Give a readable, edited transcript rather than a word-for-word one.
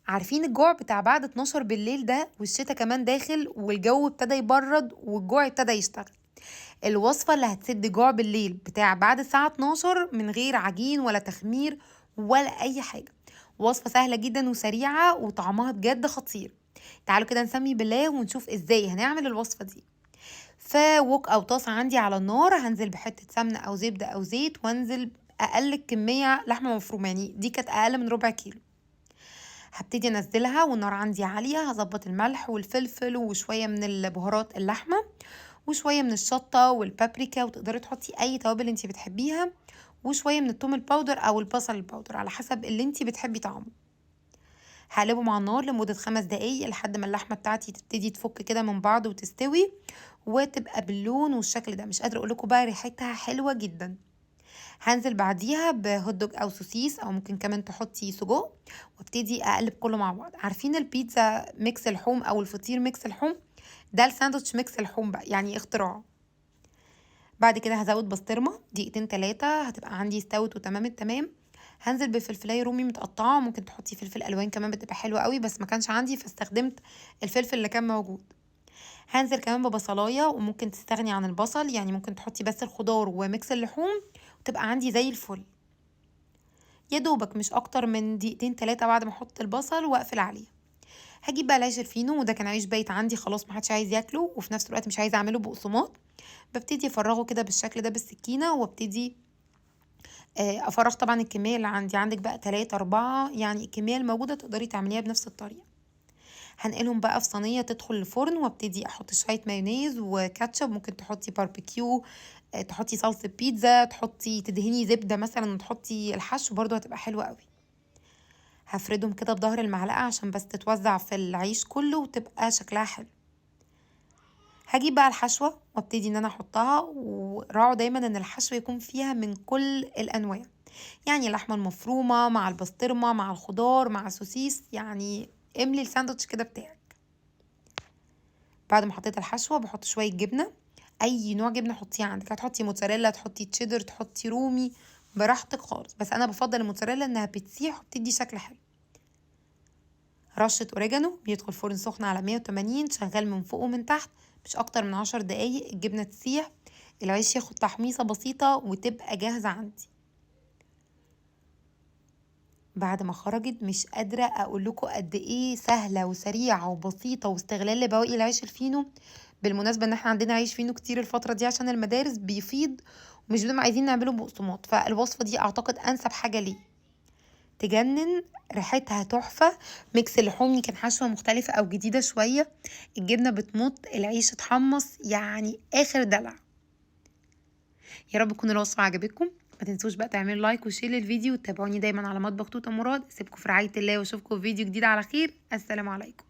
عارفين الجوع بتاع بعد 12 بالليل ده، والشتا كمان داخل والجو ابتدى يبرد والجوع ابتدى يشتغل. الوصفة اللي هتسد جوع بالليل بتاع بعد الساعة 12 من غير عجين ولا تخمير ولا أي حاجة. وصفة سهلة جدا وسريعة وطعمها بجد خطير. تعالوا كده نسمي بالله ونشوف ازاي هنعمل الوصفة دي. فوك او طاسة عندي على النار، هنزل بحتة سمنة او زبدة او زيت، وانزل اقل كمية لحمة مفرومة، يعني دي كانت اقل من ربع كيلو. هبتدي انزلها والنار عندي عالية، هظبط الملح والفلفل وشوية من البهارات اللحمة وشوية من الشطة والبابريكا، وتقدري تحطي اي توابل انتي بتحبيها، وشوية من التوم ال powder او البصل ال powder على حسب اللي انتي بتحبي طعمه. هقلبه مع النار لمدة 5 دقايق لحد ما اللحمة بتاعتي تبتدي تفك كده من بعض وتستوي وتبقى باللون والشكل ده. مش قادرة اقول لكم بقى ريحتها حلوة جدا. هنزل بعديها بهوت دوج او سوسيس، او ممكن كمان تحطي سجق، وابتدي اقلب كله مع بعض. عارفين البيتزا mix لحوم او الفطير mix لحوم؟ ده الساندوتش mix لحوم بقى، يعني اختراع. بعد كده هزود بسطرمه دقيقتين تلاتة هتبقى عندي استوت وتمام التمام. هنزل بفلفلايه رومي متقطعه، ممكن تحطي فلفل الوان كمان بتبقى حلوة قوي، بس ما كانش عندي فاستخدمت الفلفل اللي كان موجود. هنزل كمان ببصلايه، وممكن تستغني عن البصل، يعني ممكن تحطي بس الخضار و mix اللحوم وتبقى عندي زي الفل. يا دوبك مش اكتر من دقيقتين تلاتة بعد ما احط البصل واقفل عليه. هجيب بقى العيش الفينو، وده كان عيش بايت عندي خلاص ما حدش عايز ياكله، وفي نفس الوقت مش عايزه اعمله بقسماط. ببتدي افرغه كده بالشكل ده بالسكينة، وابتدي افرغ طبعا الكمية اللي عندي. عندك بقى 3 4، يعني الكمية الموجودة تقدري تعمليها بنفس الطريقة. هنقلهم بقى في صينية تدخل الفرن، وابتدي احط شوية مايونيز وكاتشب، ممكن تحطي باربيكيو، تحطي صلصه بيتزا، تدهني زبدة مثلا وتحطي الحشو، برضو هتبقى حلوة قوي. هفردهم كده بظهر المعلقة عشان بس تتوزع في العيش كله وتبقى شكلها حلو. هجيب بقى الحشوه وابتدي ان انا احطها، وراعوا دايما ان الحشوه يكون فيها من كل الانواع، يعني اللحمة المفرومه مع البسطرمه مع الخضار مع السوسيس، يعني املي الساندوتش كده بتاعك. بعد ما حطيت الحشوه بحط شوية جبنه، اي نوع جبنه حطيه عندك، هتحطي موتزاريلا، تحطي تشيدر، تحطي رومي، براحتك خالص، بس انا بفضل الموتزاريلا انها بتسيح وبتدي شكل حلو. رشه اوريجانو، بيدخل فرن سخن على 180، شغال من فوق ومن تحت مش اكتر من 10 دقايق. الجبنة تسيح، العيش ياخد تحميصه بسيطة وتبقى جاهزة عندي. بعد ما خرجت مش قادرة اقول لكم قد ايه سهلة وسريعة وبسيطة، واستغلال لبواقي العيش الفينو. بالمناسبة ان احنا عندنا عيش فينو كتير الفترة دي عشان المدارس بيفيض ومش بنبقى عايزين نعمله بقسماط، فالوصفه دي اعتقد انسب حاجة ليه. تجنن، ريحتها تحفة. mix اللحوم كان حشوه مختلفة او جديدة شوية، الجبنة بتمط، العيش اتحمص، يعني اخر دلع. يا رب تكون الوصفة عجبتكم. ما تنسوش بقى تعملوا like و share للفيديو، وتتابعوني دايما على مطبخ توته مراد. اسيبكم في رعاية الله واشوفكم في فيديو جديد على خير. السلام عليكم.